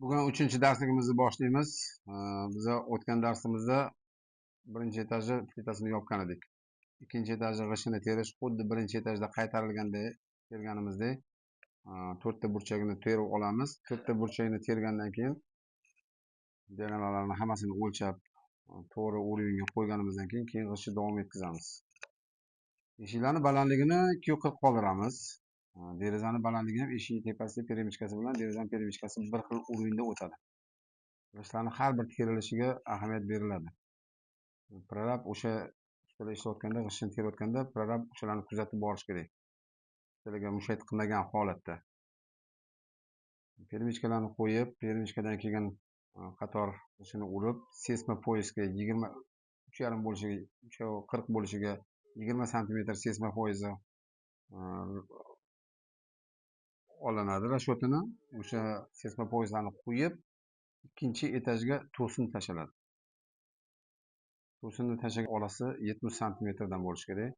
Bugun uchinchi darsligimizni boshlaymiz. Biza o'tgan darsimizda birinchi etajni plitasini yopgan edik. Ikkinchi etajni g'ishtini terish xuddi birinchi etajda qaytarilganday terganimizdek, to'rtta burchagini terib olamiz. To'rtta burchagini tergandan keyin diagonallarni hammasini o'lchab, to'g'ri уровень ga qo'yganimizdan keyin g'ishtni davom etkazamiz. Eshiklarni balandligini 240 qoldiramiz. Derazani balandligi ham eshik tepasida перемычка si bilan derazani перемычка si bir xil уровень da o'tadi. G'ishtlarni har bir terilishiga ahamiyat beriladi. Prorab o'sha ustalar ishlayotganda, g'ishtni terayotganda prorab o'shalarni kuzatib borish kerak. Ustalarga mushayt qilmagan holatda. Перемычка larni qo'yib, перемычка dan keyin qator g'ishtini urib, сейсмопояс ga 23,5 bo'lishiga, 3,40 bo'lishiga 20 santimetr сейсмопояс i olinadi расчет ini. O'sha сейсмопояс larni qo'yib, ikkinchi etajga to'sin tashlanadi. To'sinni tashlagan orasi 70 santimetrdan bo'lishi kerak.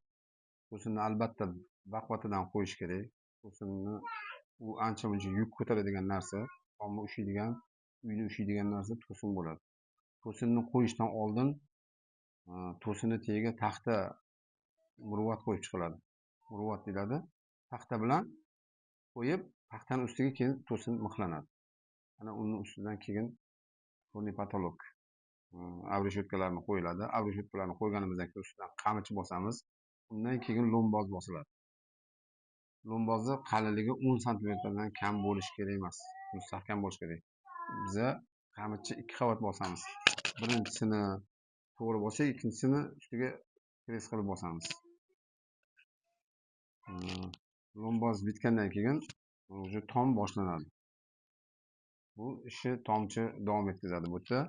To'sinni albatta baquvvatidan qo'yish kerak. To'sinni u ancha muncha yuk ko'taradigan narsa, tomni ushlaydigan, uyni ushlaydigan narsa to'sin bo'ladi. To'sinni qo'yishdan oldin to'sinni tagiga taxta murvat qo'yib chiqiladi. Murvat deyiladi. Taxta bilan qo'yib, taxtani ustiga keyin to'sin mixlanadi. Ana uni ustidan keyin потолок обрешётка larni qo'yiladi. Обрешётка larni qo'yganimizdan keyin ustidan qamchi bosamiz. Undan keyin lomboz bosiladi. Lombozni qalinligi 10 santimetrdan kam bo'lishi kerak emas. Mustahkam bo'lishi kerak. Biza qamchi ikki qavat bosamiz. Birinchisini to'g'ri bossak, ikkinchisini ustiga press qilib bosamiz. Lomboz bitgandan keyin уже tom boshlanadi. Bu ishni tomchi davom etkazadi bu yerda.